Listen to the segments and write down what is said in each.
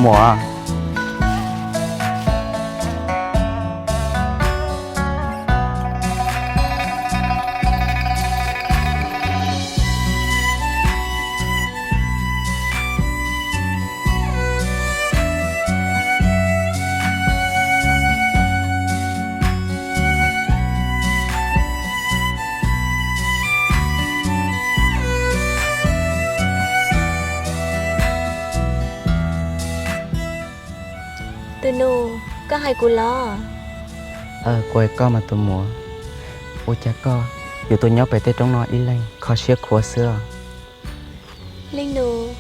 Muam. Tus nus, koj hais kuv los? Kuv hais koj mas tus muam. Ua cas koj yuav tuaj nyob pem tej roob no ib leeg kho siab khuav xwb os? Leej nus,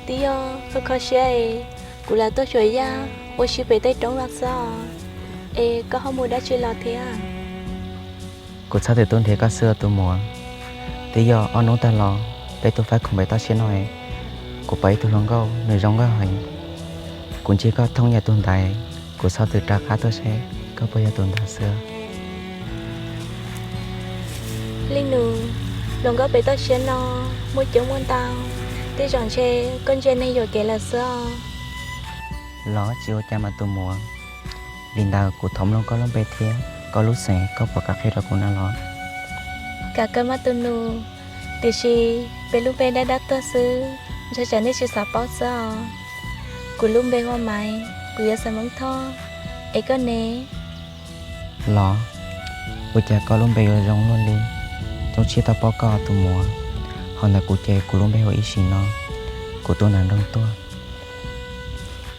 twb yog kho kho siab es kuv lam tuaj xyuas yaj ua si pem tej roob no xwb os. Es koj ho mus dab tsi los thiab? Kuv txhob twb tuaj nrhiav koj xwb os tus muam. Twb yog ob hnub tag los peb tuaj faib khoom pem toj siab no es kuv pom ib tug hluas nkauj nws zoo nkauj heev. Kuv ntsib koj thoob yam tus ntaiv, kuv txhob twb rov qab tuaj seb koj puas yog tus ntawd xwb. Leej nus, hluas nkauj pem toj siab no muaj coob muaj ntau, tej zaum ntshe koj ntsia neeg yuam kev lawm xwb os. Los tsis ua cas mas tus muam. Li ntawd kuv thov mloog koj lub npe thiab koj lub xeem, koj puas kam qhia rau kuv na los? Kam kawg mas tus nus, tiam sis peb lub npe dab dab tuag xwb, ntshai tsam nej tsis xav paub xwb os. Kuv lub npe hu ua Maiv, kuv yog Xais Moob Thoj, es koj ne? Los, ua cas koj lub npe yuav zoo luaj li? Zoo siab tau paub koj tus muam. Ho ntawm kuv ces kuv lub npe hu ua Ib Sim no, kuv tuaj nram nroog tuaj.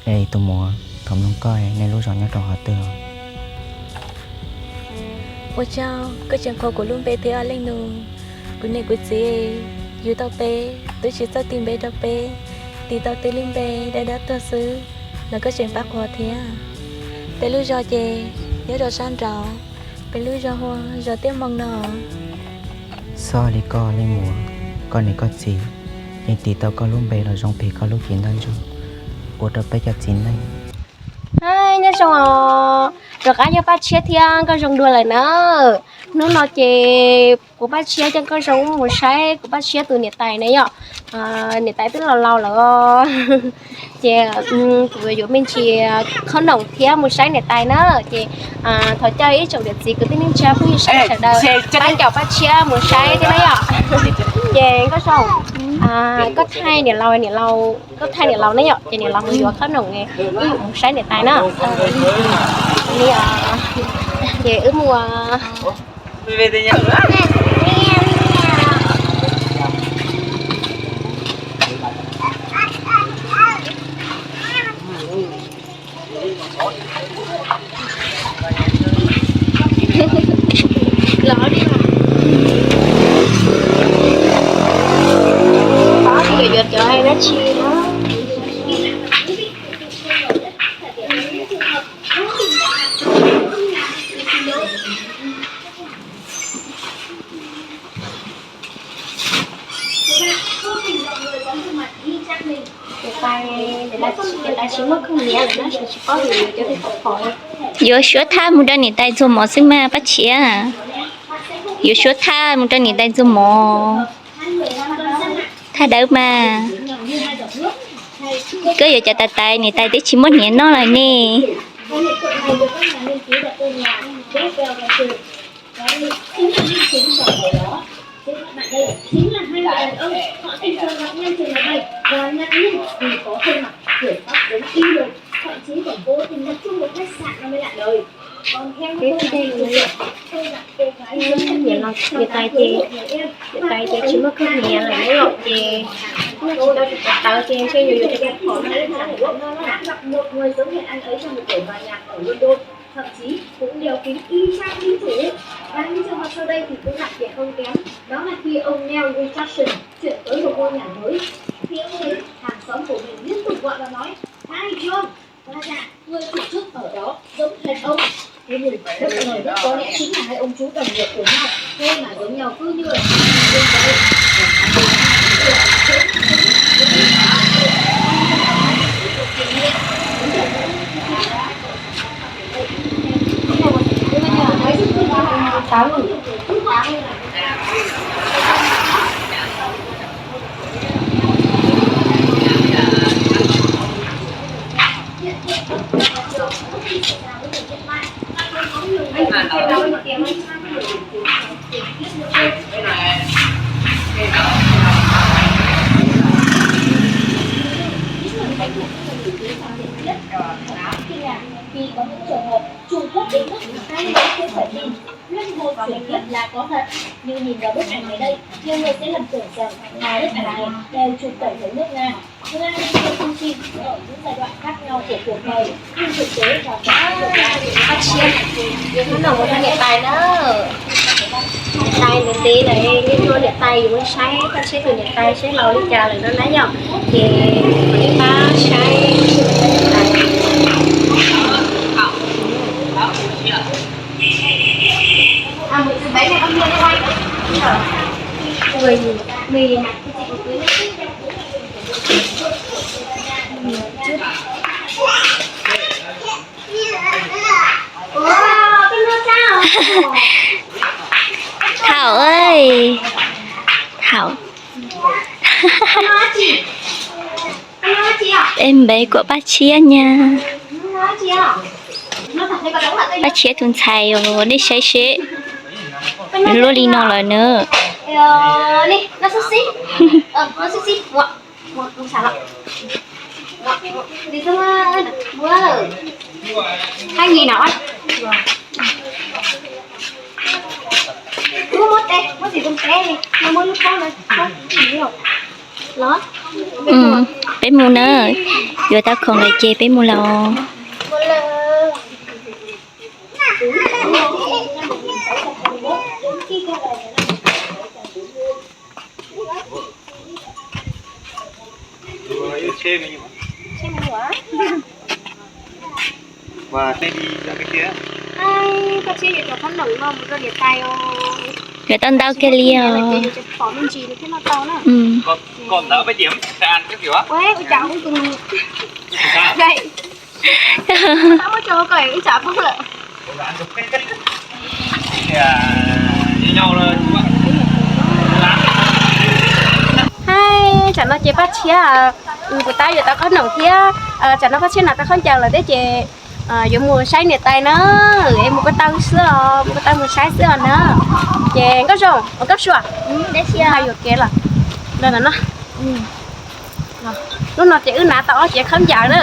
Es tus muam, thov mloog koj, nej lub zos nyob rau qhov twg? Ua cas koj tseem qhuas kuv lub npe thiab leej nus? Kuv niam kuv txiv yug tau peb twb tsis txawj tis npe rau peb, tis tau tib lub npe dab dab tuag xwb los koj tseem pab qhuas thiab. Peb lub zos ces nyob rau sab nraud, peb lub zos hu ua zos Tiaj Moo no. Txhob li koj leej muam, koj niam koj txiv yeej tis tau koj lub npe los zoo pem koj lub cev ntaj ntsug ua rau peb cov txiv neej. Nyob zoo os, rov qab yog Paj Tshiab thiab, koj zoo dua lawm na. Hnub no ces kuv Paj Tshiab coj Nkauj Zoo mus saib kuv Paj Tshiab tus niam tais na yom. Niam tais twb laus laus lawm os. Ces kuv yuav me ntsis khob noom thiab mus saib niam tais na. Ces thov caw ib tsoom niam txiv kwv tij neej tsa phooj ywg sawv daws pab caum Paj Tshiab mus saib thiab na yom. Ces Nkauj Zoo, koj thaij niam laus, niam laus, koj thaij niam laus na yom, ces niam laus mus yuav khob noom, wb mus saib niam tais na. Li os, ces wb mus. Los li, yuav cov dab tsi na. Yuav suav thaj mus rau niam tais ntxuag mov xwb mas Paj Tshiab. Yuav suav thaj mus rau niam tais ntxuag mov. Thaj dawb mas. Koj yuav cov tais tais, niam tais twb tsis muaj hniav noj lawm ne. Niam tais ces, niam tais ces tsis muaj koj hniav lawm ne yom, ces noj tsis tau tus tawv ces ntshe yuav yuav cov phom no ib tsam. Thậm chí cũng đeo kính y chang chính chủ. Và như trường hợp sau đây thì cũng đặc biệt không kém, đó là khi ông Neil Richardson chuyển tới một ngôi nhà mới, thì ông thấy hàng xóm của mình liên tục gọi và nói: "Hai John, và dạ, người chủ chức ở đó giống hệt ông." Thế nhưng bất ngờ nhất có lẽ chính là hai ông chú đồng nghiệp của nhau, thế mà giống nhau cứ như là Như nhìn vào bức ảnh này đây, nhiều người sẽ lầm tưởng rằng hai nước này đều trục tổng thống nước Nga. Nga đi theo chương trình ở những giai đoạn khác nhau của cuộc đời, nhưng thực tế vào Paj Tshiab, yus hnub no mus rau niam tais na. Niam tais ntev ntev lawm, yus hnub niam tais yus mus saib, koj saib tus niam tais saib laus li cas lawm no na yom. Ces mus ib pab saib niam tais. Thảo ơi, Thảo. Em bé của Paj Tshiab nha. Paj Tshiab tus ntxhais os, nej saib seb, luaj li no lawm na. Peb mus na, yuav tau khoom lawm ces peb mus los. Yuav tau ntau kiag li os. Hais, tsam no ces Paj Tshiab, kuv tab yuav tau qhob noom thiab, tsam no Paj Tshiab nas tau khaub ncaws lawm thiab ces yuav mus saib niam tais na. Es mus ko taw xwb os, mus ko taw mus saib xwb os na. Ces Nkauj Zoo, Nkauj Sua, hais yuam kev los. Hnub no ces wb hnav tau ob cev khaub ncaws na.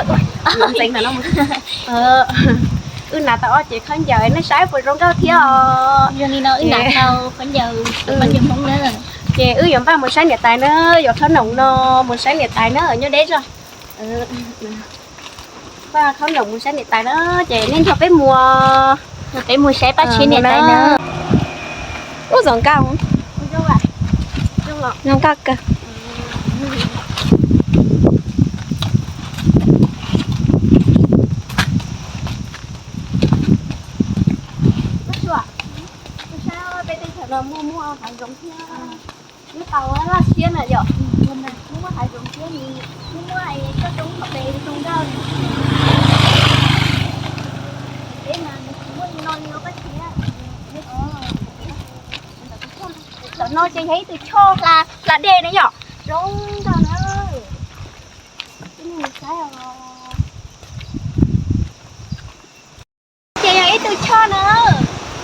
Wb hnav tau ob cev khaub ncaws, nej saib puas zoo nkauj thiab os. Ces wb yuav npaj mus saib niam tais na, yuav qhob noom no mus saib niam tais na, nyob deb zog. Npaj qhob noom mus saib niam tais na, ces nej nrog peb mus, peb mus saib Paj Tshiab niam tais na. Ub, zoo nkauj, zoo nkauj kawg. Peb tej chaw no muaj muaj hav zoov thiab, muaj tau laj siab na yom, muaj muaj hav zoov thiab, muaj muaj toj roob hauv pes zoo nkauj. Peb mas nws tsis muaj li no li Paj Tshiab. Tam no ces yog ib tug choj hla dej na yom, zoo nkauj na. Ces yog ib tug choj na,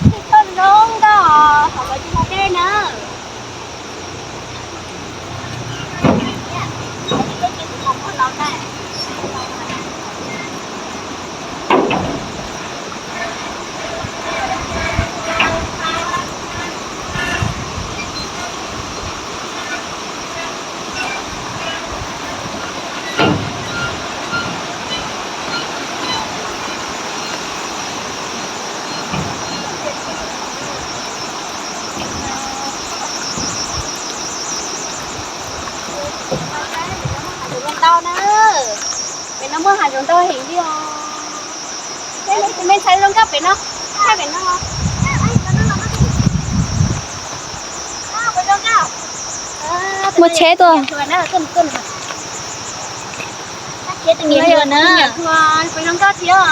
ib tug choj zoo nkauj hauv lawv tsev hla dej na. Ntau na, pem no muaj hav zoov ntau heev li os. Peb tus me ntxhais zoo nkauj pem no, pem no. Muaj tsheb tuaj. Tus niam hluas na, zoo nkauj thiab os.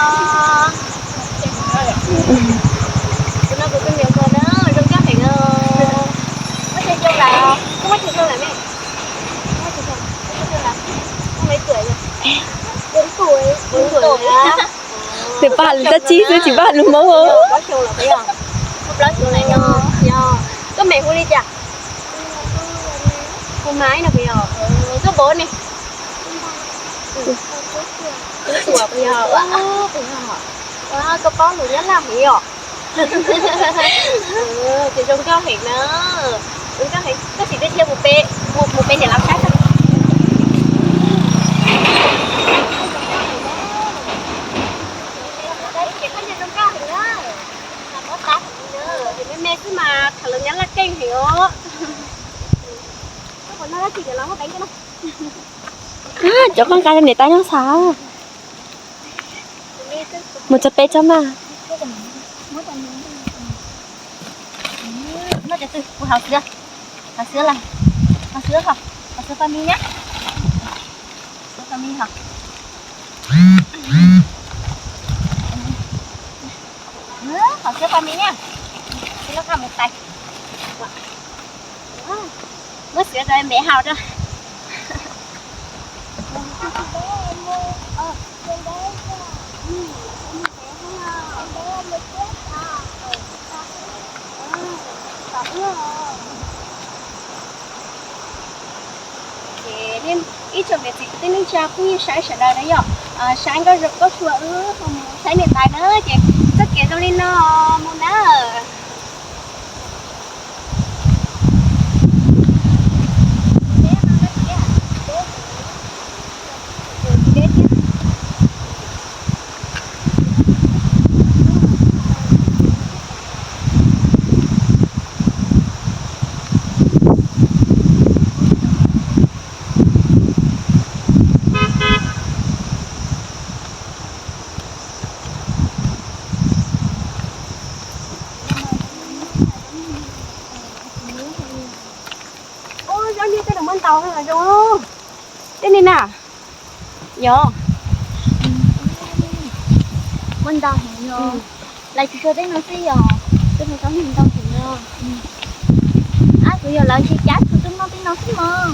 Tus no kuv tus niam hluas na, zoo nkauj heev os. Muaj chaw zoo lawm, koj muaj chaw zoo lawm me? Muaj chaw zoo, muaj chaw zoo lawm. Muaj mấy tuổi rồi? Bốn tuổi. Bốn tuổi hả? Nws pab lus dab tsi xwb, tsis pab lus Hmoob os. Plaub xyoos lawm puas yog? Plaub xyoos lawm no. Koj mẹ hu li cas? Hu Maiv no puas yog? Koj bos ne? Tus puas yog? Ua, koj paub lus Nyab Laj heev yom? Ces zoo nkauj heev na. Zoo nkauj heev, koj sim tig dhia mus pem, mus, mus pem niam laus saib tso. Ces koj niam zoo nkauj heev na. Ces me me xwb mas tham lawv nyab laj keej heev os. Cov qoj nqa rau niam tais noj xav. Mus tso peb tsob mas. Noj cov twg, kuv hauv xwb, hauv xwb los, hauv xwb hos, hauv xwb paj mi na, xwb paj mi hos. Hauv xwb paj mi na, xwb lub qab mus tais. Muab xwb rau ntev haus rau. Ces ib tsoom niam txiv kwv tij neej tsa phooj ywg sawv daws na yom, saib nkauj zoo nkauj sua wb ho mus saib niam tais na, ces txoj kev zoo li no mus na. Ua, zoo li tej no muaj ntau zoo. Tej ni na. Yog. Muaj ntau heev no. Lawv tsis tshuav tej no xwb yog, tej no tau ntau heev no. Ab, kuv yog lawv ntshe cab tsis tau noj tej no xwb mog.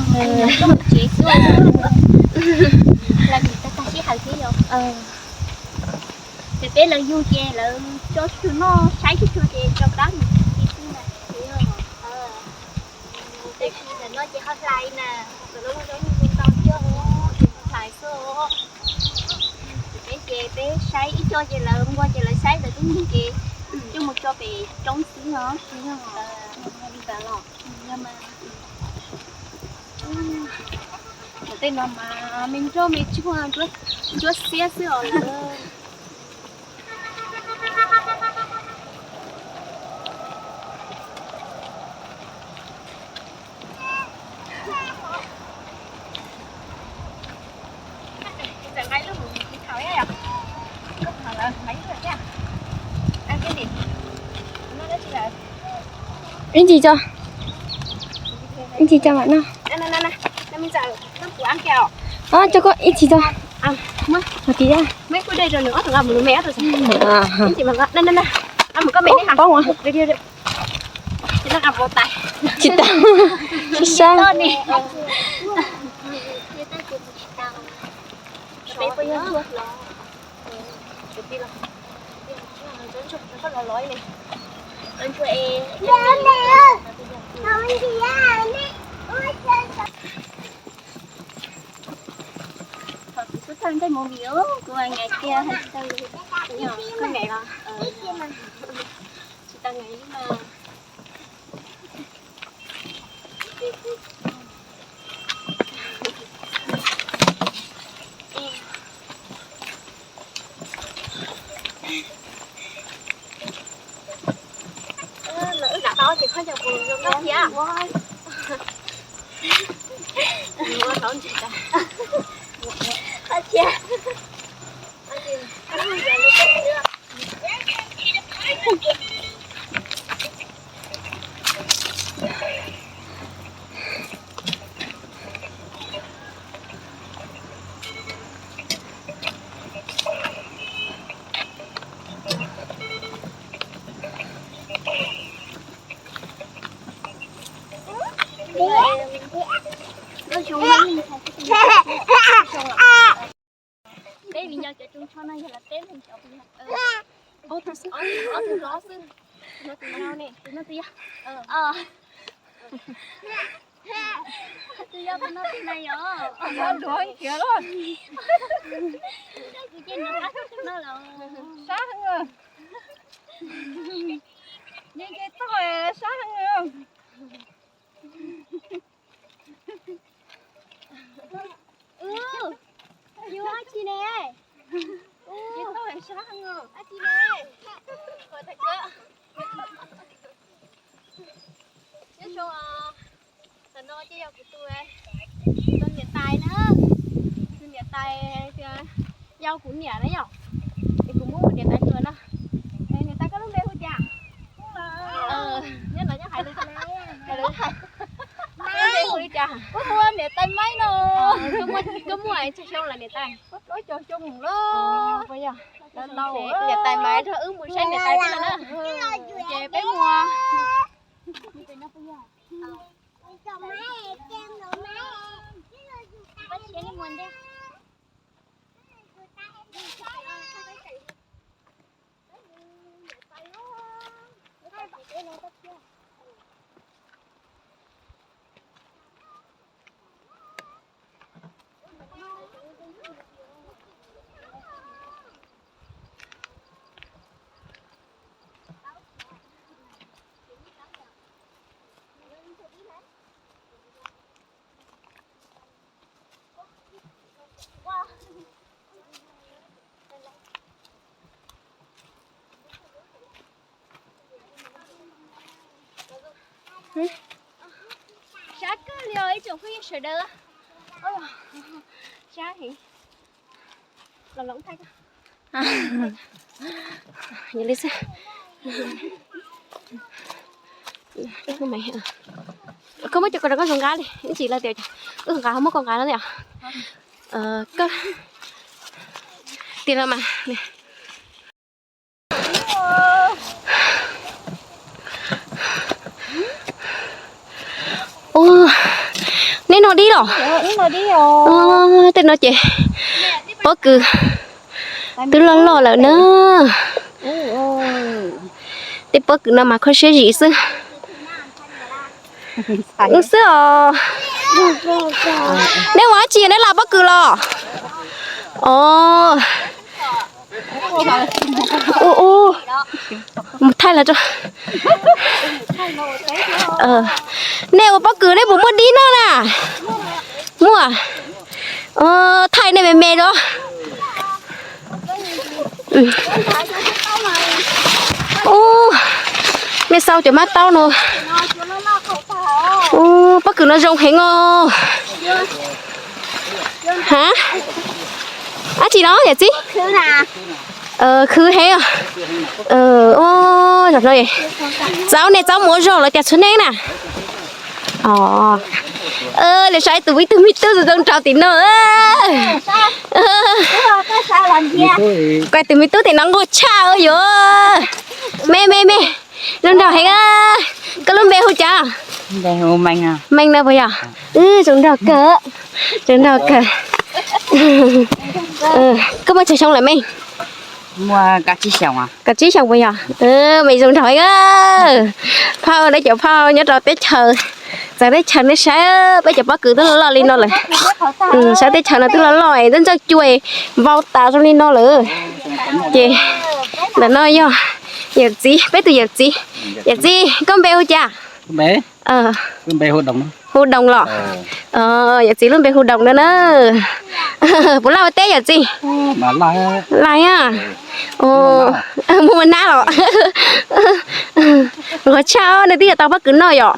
Lawv tsis tau tag sij hawm thiab yog. Ces peb lawv yug ces lawv tso tsis tshua noj, saib tsis tshua ces tso plab mus xwb na. Tab sis ntawm no ces ho hlais na, ntawm no zoo li ntau thiab os, ces ho hlais xwb os. Peb ces peb saib ib co ces lawv nquag ces lawv saib lawv twb mus ces coj mus tso pem roob xwb os. Li ntawd los. Tej no mas me nroj me tsuag ntsuab xiab xwb os lawm. Ib ntsis tso, ib ntsis tso mam noj. Coj koj ib ntsis tso. Tsis tau, tsis sab. Thaum kuv xub thawj ntsej movie kuv mas ngais kiag hais tsis tau li. Koj ngais los? Tsis tau ngais li mas. Lawv wb nram tau ces koj cov kuv zoo nkauj thiab. Ua tau ntsis tas. Qhov thiab. Peb viv ncaus cov tsoo tsho no yog lawv peb leeg cov viv ncaus. Ob tug hlob xwb. Tus no tus yau ne, tus no tus yau. Tus yau tus no tus na yom. Tus yau luav kiag los. Kuv ces nrov qab tshaj no los. Sab heev. Nce nce toj sab heev. Yus dab tsi ne? Nce toj sab heev. Dab tsi ne? Nyob zoo, ntawm no ces yog kuv tus, tus niam tais na, tus niam tais tias yau kuv niam na yom, es kuv muab niam tais tuag no. Niam tais, koj lub npe hu cas? Nyob no nyob hais lus, hais lus, hais lub npe hu li cas? Kuv hu niam tais Maib no. Koj muaj tsawg xyoo lawm niam tais? Plaub caug xyoo lawm. Niam tais Maib nrog wb mus saib niam tais peb na. Ces peb mus. Sab kawg li os ib tsoom phooj ywg sawv daws. Sab heev. Los los ib thaij. Li xwb. Koj muab cov ko rau koj zoo nqa li, ib ntsis lawv tias wb nqa ho muab koj nqa no yom. Koj tias los mas. Ua, neb noj dib los? Tej no ces pob kws twb loj loj lawm na. Tej pob kws no mas kho siab zim xwb. Xwb os. Neb ua dab tsi neb la pob kws los? Os. Ua, ua, mus thaij los rau. Nej ua pob kws nej puas muaj dib noj na? Muaj. Thaij nej me me rau. Nej xauj cov mab taub no. Pob kws no zoo heev os. Ha, dab tsi no yawm txiv? Khwv heev. Txaub nej txaub mus ua zog lawm tias txhua neej na. Lawv saib tus ib tug me tub zoo nraug tim no. Kuv tus me tub tim no nquag tshaj yuav. Me me me, zoo nraug heev. Koj lub npe hu cas? Meej no puas yog? Zoo nraug kawg, zoo nraug kawg. Koj muaj tsawg xyoo lawm me? Kaum tsib xyoos puas yog? Me zoo nraug heev. Phauj, nej cov phauj nyob rau teb chaws, txawv teb chaws nej saib peb cov pob kws twb loj loj li no lawm. Saib teb chaws no twb loj loj es twb ntxawj cua es vau tas zoo li no lawm. Ces ntawm no yog yawm txiv, peb tus yawm txiv. Yawm txiv, koj npe hu cas? Hu Doos los? Yawm txiv lub npe hu Doos no na. Puas laj ua teb yawm txiv? Laj a. Muaj nab los? Qhov tshaj nej twb yuav tau pob kws noj yom?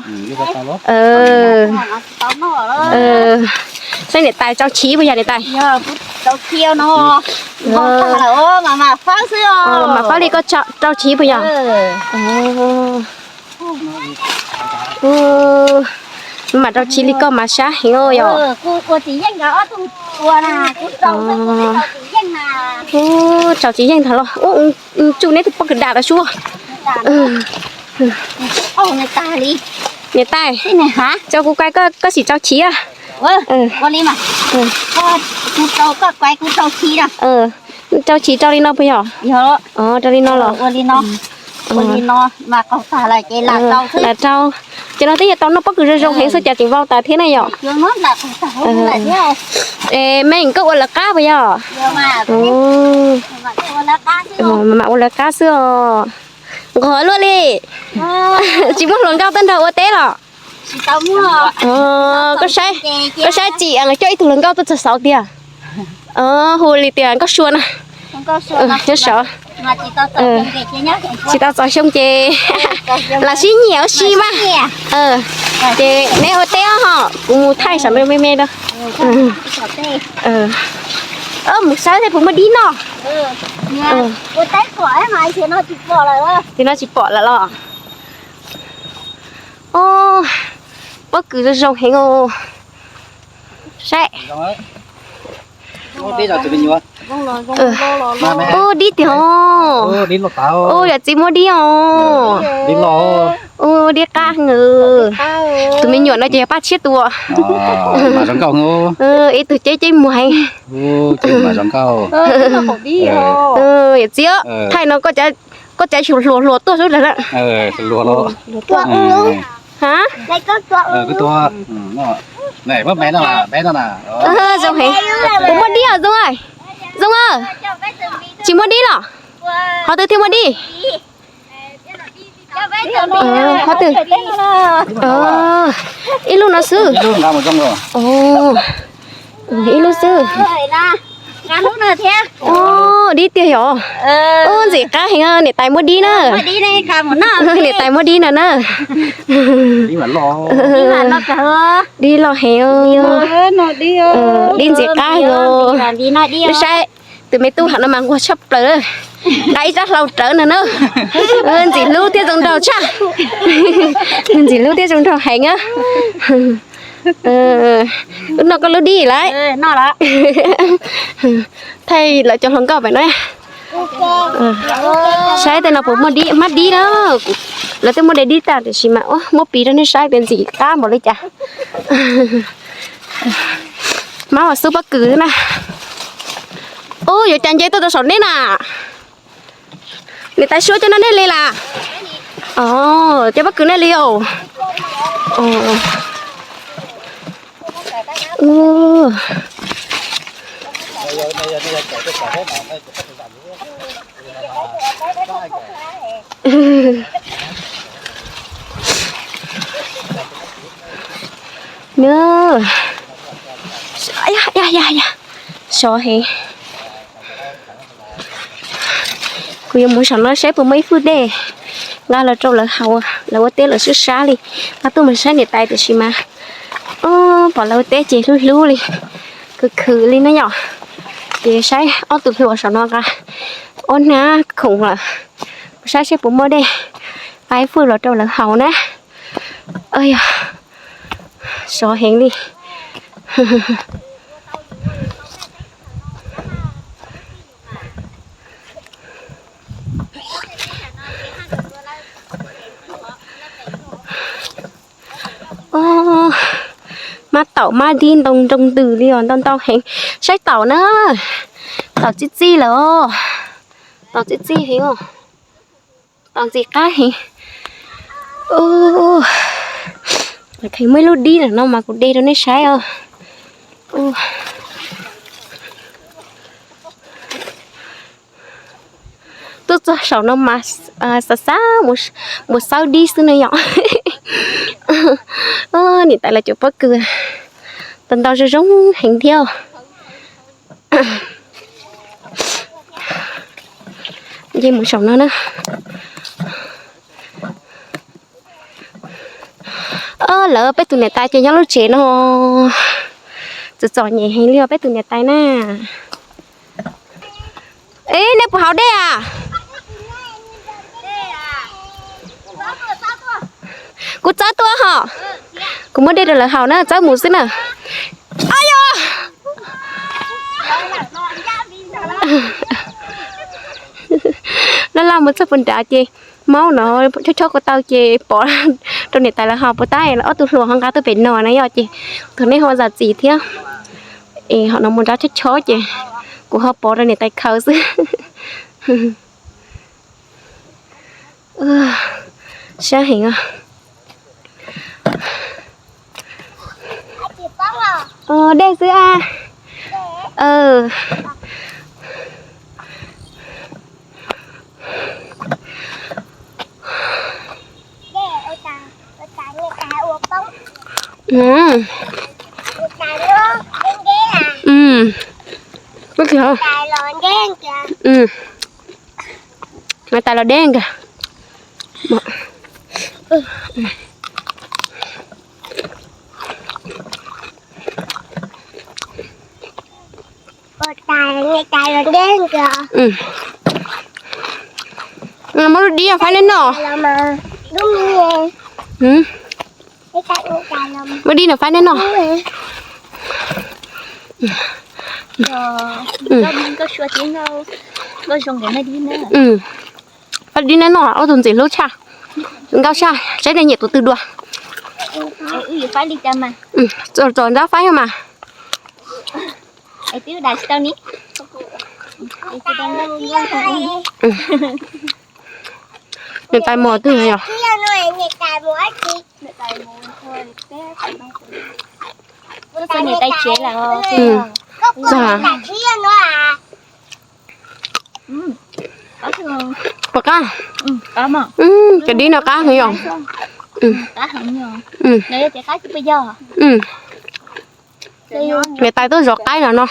Saib niam tais rau chiv puas yog niam tais? Mam fab li koj rau chiv puas yog? Mam rau chiv li koj mas sab heev yom. Rau tsis yeej ntag los. Ub, tsuj neb tus pob kws dam tas sua. Niam tais, tso kuv kais koj sim rau chiv. Rau chiv rau li no puas yog? Rau li no los? Lam rau. Cov no twb yuav tau noj pob kws zoo zoo heev xwb cas tseem vau tas thiab na yom? Es me koj ua lawv qab puas yog? Mam ua lawv qab xwb os. Nqos luaj li. Tsis muaj hluas nkauj tuaj nrog ua teb los? Koj saib, koj saib tsim coj ib tug hluas nkauj tuaj txog xauv tiag. Hu li tias Nkauj Sua na. Nyob saud. Tsis tau txog xyoo ces lam sib nyiam ua si mas. Ces neb ua teb os, ho kuv mus thaij saum no me me rau. Mus saib thiab puas muaj dib noj. Ces no tsis pom lawm los? Pob kws zoo zoo heev os. Saib. Ub, dib tiag os. Ub, yawm txiv muab dib os. Ub, dib qab heev. Tus me nyuam no ces yog paj tshiab tua. Ib tug ceb ceb muag heev. Yawm txiv, thaij no koj cav hluas hluas tuaj sub dlawg na. Zoo heev. Puas muaj dib os Zoo? Zoo, tsis muaj dib los? Qhov twg thiaj muaj dib? Qhov twg? Ib lub no xwb. Ib lub xwb. Dib tiag yom. Ub, ntxim qab heev, niam tais muab dib na. Niam tais muab dib no na. Dib loj heev. Dib ntxim qab heev. Wb saib tus me tub hauv no mas nquag tshaj plaws, nqa ib rab hlau rawv no na. Ntxim hlub thiab zoo nraug tshaj. Ntxim hlub thiab zoo nraug heev na. Wb noj koj lub dib lawm. Thaij lawv cov hluas nkauj pem no. Saib tej no puas muaj dib, mab dib na. Lawv twb muab de dib tag tiam sis mas muab piv rau nej saib tias ntxim qab npaum li cas. Mab mas xub pob kws na. Ub, yuav cas nce tuaj rau saum nej na. Niam tais suab cov no nej li las? Cov pob kws nej li os. Nws, sov heev. Kuv yuav mus saum no saib puas muaj ib fwj dej nqa los rau lawv haus, lawv ua teb lawv sib sab li. Nqa tuaj mus saib niam tais tiam sis mas pom lawv ua teb ces hlub hlub li, khwv khwv li na yom. Ces saib ob tug hluas saum no nqa ob hnab khoom lawm, mus saib seb puas muaj dej nqa ib fwj los rau lawv haus na. Yog, sov heev li. Mab taum mab dib ntoo nroo ntws li os, ntau ntau heev. Saib taum na, taum txi txi lawm os. Taum txi txi heev os. Taum ntxim qab heev. Muaj ib lub dib no mas kuv de rau nej saib os. Tuaj txog saum no mas xav xav mus xawb dib xwb no yom. Niam tais lawv cov pob kws ntau ntau zoo zoo heev thiab. Nce mus saum no na. Lawv peb tus niam tais ces nyob lub tsev no txom txom nyem heev li os peb tus niam tais na. Eb, nej puas haus dej a? Kuv txawb tuaj hos. Kuv muab dej rau lawv haus na, txawb mus xwb na. Ab yos! Laj laj mus txog puag nrad ces maub no chob chob ko taw ces pov rau niam tais lawv haus puas tab, ob tug hluas ho nqa tuaj pem no na yom, ces thaum nej ho zam txim thiab. Es hom no mus nrad chob chob ces kuv ho pov rau niam tais khaws xwb. Siab heev. Dej xwb a. Mm. Mm. Ua tsis hov. Mm. Tais los deb kawg. Muab lub dib faib neb noj. Muab dib no faib neb noj. Faib dib neb noj, ob tug ntxim hlub tshaj. Nkauj tshaj, saib nej nyiam tus twg dua. Txom nrab faib mas. Niam tais mus twg yog? Txog. Puas qab? Cov dib no qab heev yom. Niam tais tuaj zov qaib no no.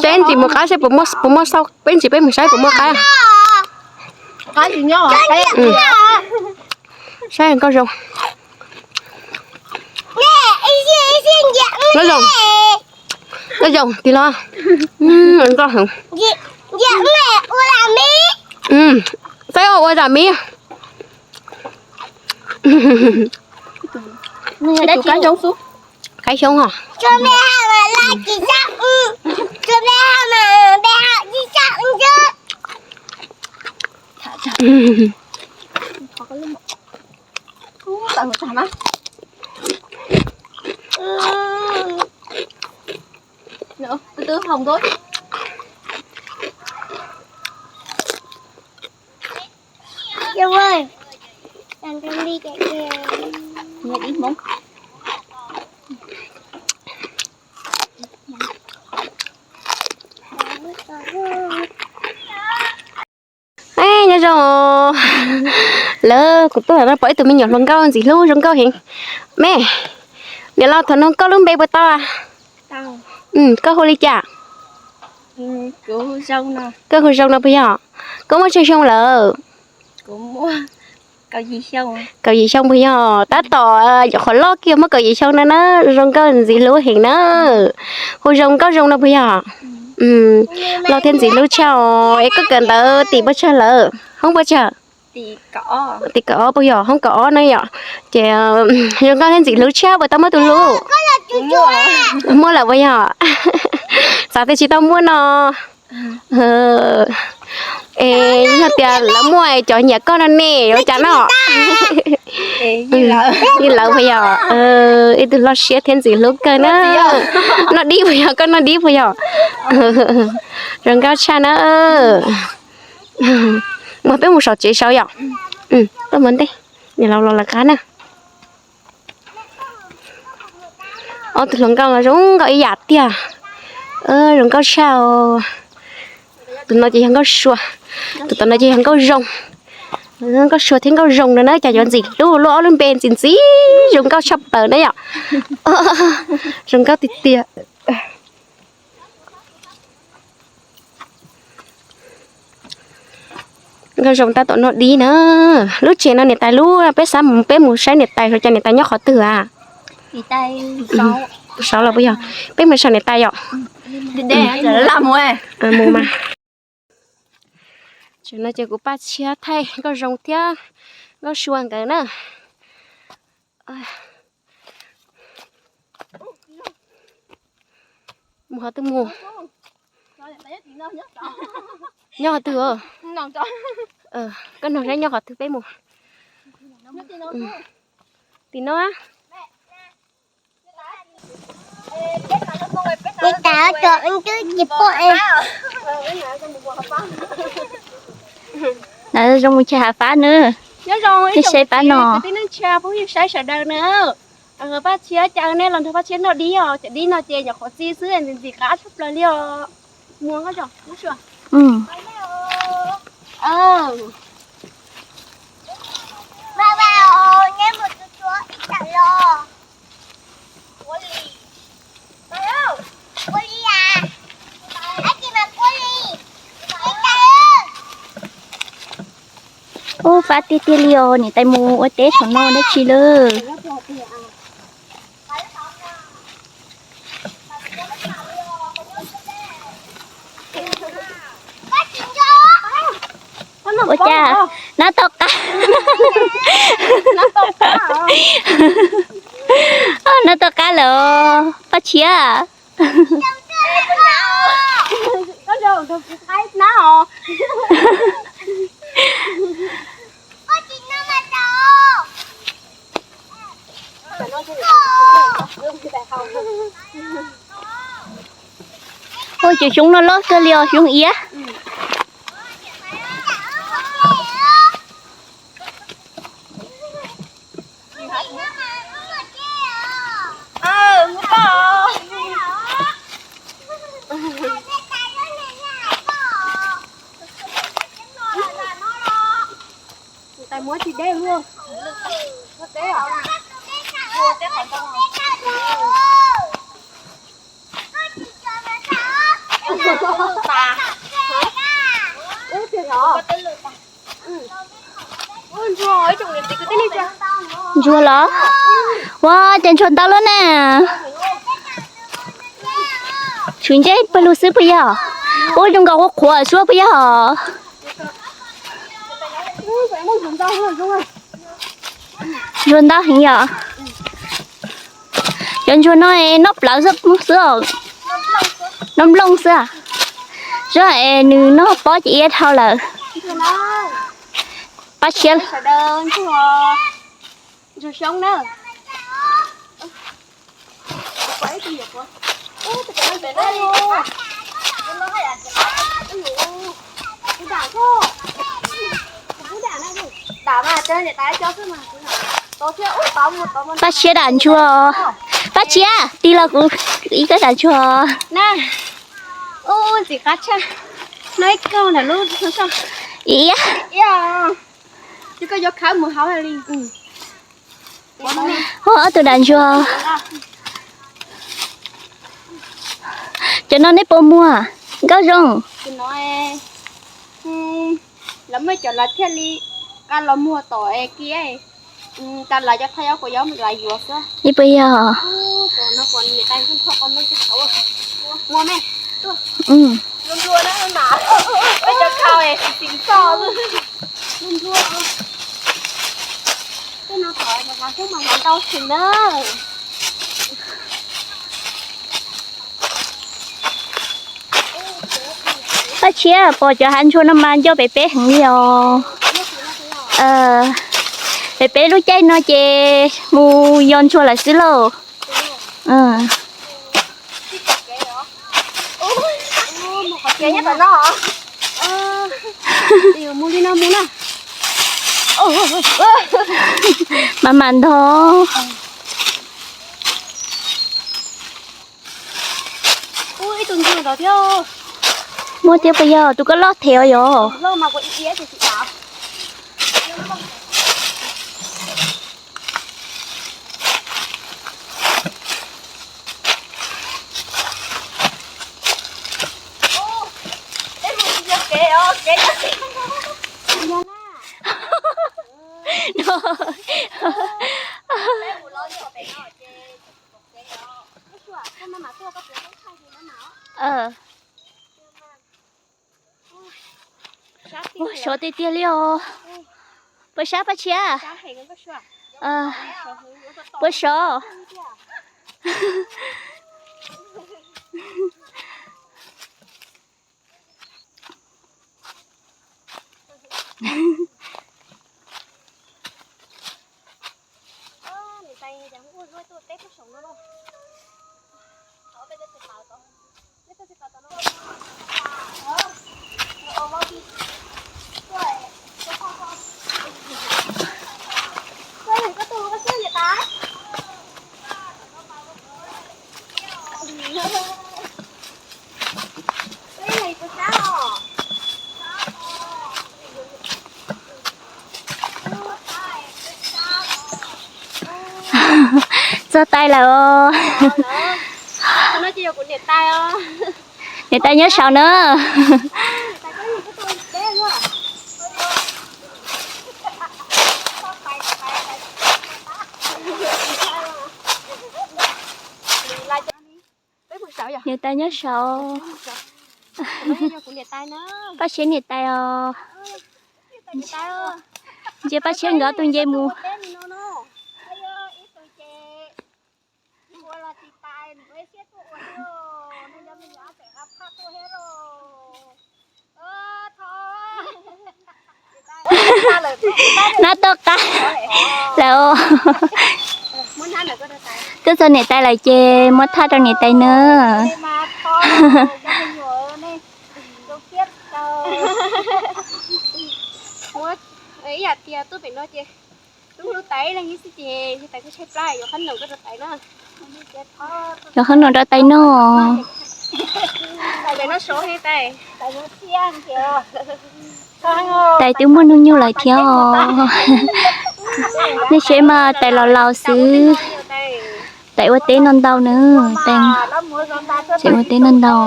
Saib ntsis mus qaib seb puas muaj, puas muaj xauj, peb ntsis peb mus saib puas muaj qaib. Saib nkauj zoo. Nkauj zoo, nkauj zoo tig los. Nkauj heev. Saib ua zam miv. Qaib xyoob hos. Nyob zoo, lawv kuv tuaj no pom ib tug me nyuam hluas nkauj ntxim hlub zoo nkauj heev. Me, niam laus, thaum no koj lub npe puas tau? Koj hu li cas? Koj hu Zoo no puas yog? Koj muaj tsawg xyoo lawm? Kaum yim xyoo puas yog? Tab tom nyuam qhuav loj kiag muaj kaum yim xyoo no na, zoo nkauj ntxim hlub heev na. Hu Zoo, Nkauj Zoo no puas yog? Loj thiab ntxim hlub tshaj os. Es koj kawm ntawv tim puas tsawg lawm? Hoob puas tsawg? Tim kaum ob puas yog? Hoob kaum ob na yom. Ces zoo nkauj thiab ntxim hlub tshaj puas tau muaj tus hlub? Muaj lawm puas yog? Xav tias tsis tau muaj no. Es yog tias lawv muaj cov nyiam koj no ne yuav cas no? Yeej lawv puas yog? Ib tug loj siab thiab ntxim hlub kawg na. Noj dib puas yog? Koj noj dib puas yog? Zoo nkauj tshaj na. Mus, peb mus saum tsev saud yom. Koj mus ntej, niam laus los lawv qab na. Ob tug hluas nkauj los zoo nkauj ib yam tiag. Zoo nkauj tshaj os. Tus no ces yog Nkauj Sua, tus tom no ces yog Nkauj Zoo. Nkauj Sua thiab Nkauj Zoo no na, cas yuav ntxim hlub luaj, ob lub npe ntxim ntxim zoo nkauj tshaj plaws na yom. Zoo nkauj tiag tiag. Nkauj Zoo tab tom noj dib na. Lub tsev no niam tais lub, peb xav mus, peb mus saib niam tais, xyov cas niam tais nyob qhov twg a? Saud los puas yog? Peb mus saib niam tais yom. Mus mas. Tam no ces kuv Paj Tshiab thaij Nkauj Zoo thiab Nkauj Sua nkawd na. Mus qhov twg mus? Nyob qhov twg? Koj nug saib nyob qhov twg peb mus. Tim no. Niam tais, cov twb tsis pom. Zoo mus chaw hav fab na. Nyob zoo ib tsoom kwv tij neej tsa phooj ywg saib sawv daws na. Paj Tshiab caw nej los nrog Paj Tshiab noj dib os. Cov dib no ces nyuam qhuav txi xwb, ntxim qab tshaj plaws li os. Muag Nkauj Zoo, Nkauj Sua. Mus. Ub, pab tiag tiag li os, niam tais mus ua teb saum no dab tsi lawm. Ua cas nab tom qab, nab tom qab lawm Paj Tshiab. Ua cov xyoob no loj kawg li os, xyoob iav. Tais muab tsis deb luaj. Muab teb os. Muab teb qhov ntoo. Ntsuag los? Ua cas ntsuag ntau lawm na. Tshwv ntsej pawg lug xwb puas yog? Ua zoo nkaus qhuav qhuav suab puas yog? Ntsuag ntau heev yom. Cov ntsuag no noj plawv xwb os, noj nplooj xwb. Zoj es nws noj pob ces iab dhau lawm. Pab siab. Pab siab dam ntsuag. Pab siab, tig los kuv ib koj dam ntsuag. Ntxim qab tshaj. Noj ib koj ntawm lub. Ib. Koj yuav khawb mus hauv li. Ua ob tug dam ntsuag. Cov no neb puas muag? Nkauj Zoo. Lawv muaj cov lawv thiaj li nqa los muag tom kiab, tas lawv cov thaj yob kuv yuav lawv yuav xwb. Ib puas yog? Paj Tshiab, pom cov hav ntsuag no mas nco pem peb heev li os. Pem peb lub caij no ces mus yos ntsuag lawm xwb lauj. Mas mam ntog. Muaj thiab puas yog? Tus koj loj them os yog. Ua sov tiag tiag li os. Puas sab Paj Tshiab? Puas sov? Tau tais lawm os. Niam tais nyob saud na. Niam tais nyob saud. Pab Siab niam tais os. Ntsia Pab Siab nkawd ob tug nce mus. Nab toj qab lawm. Tuaj txog niam tais lawm ces muab thaj rau niam tais na. Yuav qhob noom rau tais noj. Tais twb muaj hnub nyoog lawm thiab os. Nej saib mas tais laus laus xwb. Tais ua teb ntau ntau na. Tais ua teb ntau ntau.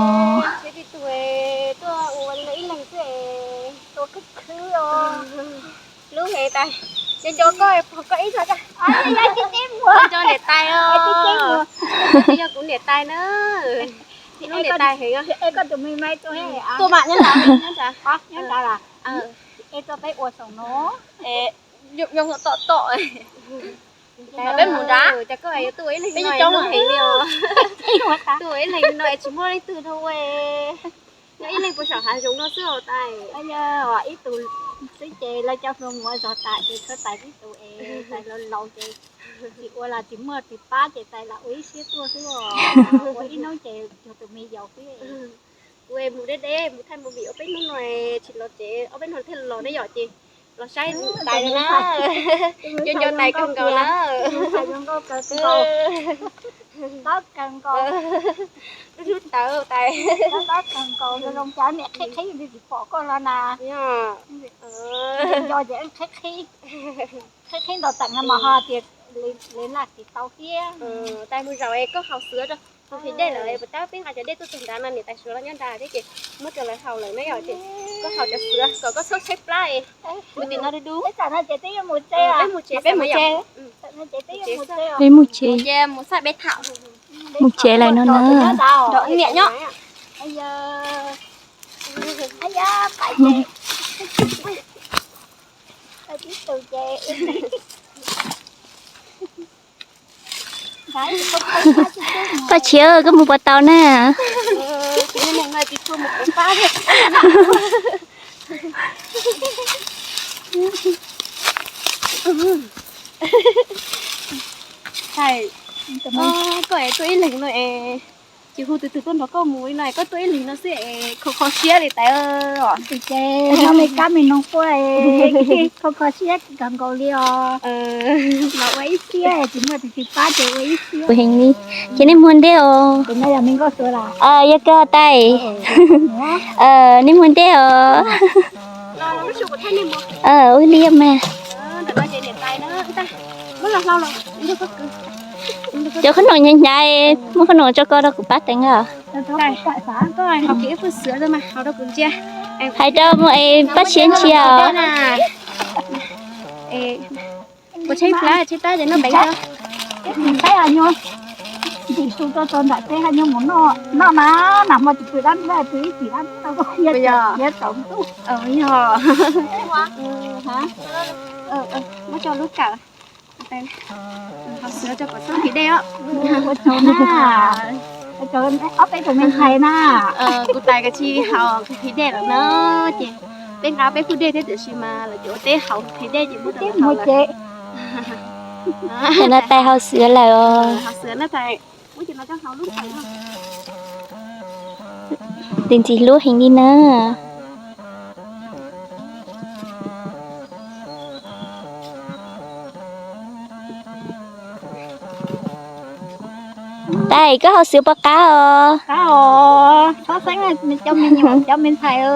Niam tais na. Niam tais heev. Tuaj mas nyob nrad, nyob nrad. Tom tom. Peb mus nrad, peb coob heev li os. Tuaj ib leeg no es tsis muaj leej twg rau ua. Nyob ib leeg puag saum hav zoov no xwb os tais. Ib tug xwb ces lawv cov hluas mus zog tas ces tshuav tais tib tug es tais laus laus ces tsis ua los tsis muaj tus pab ces tais lam ua ib siab tuaj xwb os. Ua ib hnub ces yog tus me yaus xwb. Kuv mus deb deb mus thaij movie ob peb hnub no tsis los tsev, ob peb hnub thiaj los ne yom ces los saib tais na. Nco nco tais kawg nkaus na. Tab kawg nkaus. Lub hnub tawv tais. Tab kawg nkaus zoo cas niam qhib qhib tsis pom koj los na. Nco ces qhib qhib. Qhib qhib ntaus teem no mas ho tias li laj tsis tau thiab. Tais mus zaum es koj haus xwb rau tus phim dej lawm, puas tab peb nqa cov dej tuaj txog nrad no niam tais suav los nyob nrad thiab ces muab rau lawv haus lawm na yom ces koj haus cov xwb kom koj txhob tshaib plab es. Mus tim no du du. Peb mus tsev, peb mus tsev. Peb mus tsev. Mus tsev lawm no na. Niam nyob. Paj Tshiab, koj mus puas tau na? Koj es tuaj ib leeg no es, tsis hu tus twg tuaj nrog koj mus li no es koj tuaj ib leeg no xwb es kho kho siab li tais os. Ces no me kab me noog quaj, kho kho siab kawg nkaus li os. Los ua ib siab, tsis muaj tus twg pab ces ua ib siab. Ces nej muag ntej os. Yog koj tais, nej muag ntej os. Ua li mas. Cov qhob noom hnyav hnyav, muab qhob noom tso koj rau kuv pab teev os. Hais rau Paj Tshiab ntsia os. Muab tso lub kawm. Haus xwb rau kom txhob phim dej os. Ua tsaug na. Ob peb tus me ntxhais na. Kuv tais koj tsis haus phim dej lawm na, ces peb nqa peb pub dej thiab tiam sis mas lawv cov ua teb haus phim dej ces muab rau lawv haus lawm. Tais haus xwb lawm os. Tus ntxim hlub heev li na. Tais, koj haus xwb puas qab os? Qab os, txhob xeeb cov me nyuam cov me ntxhais.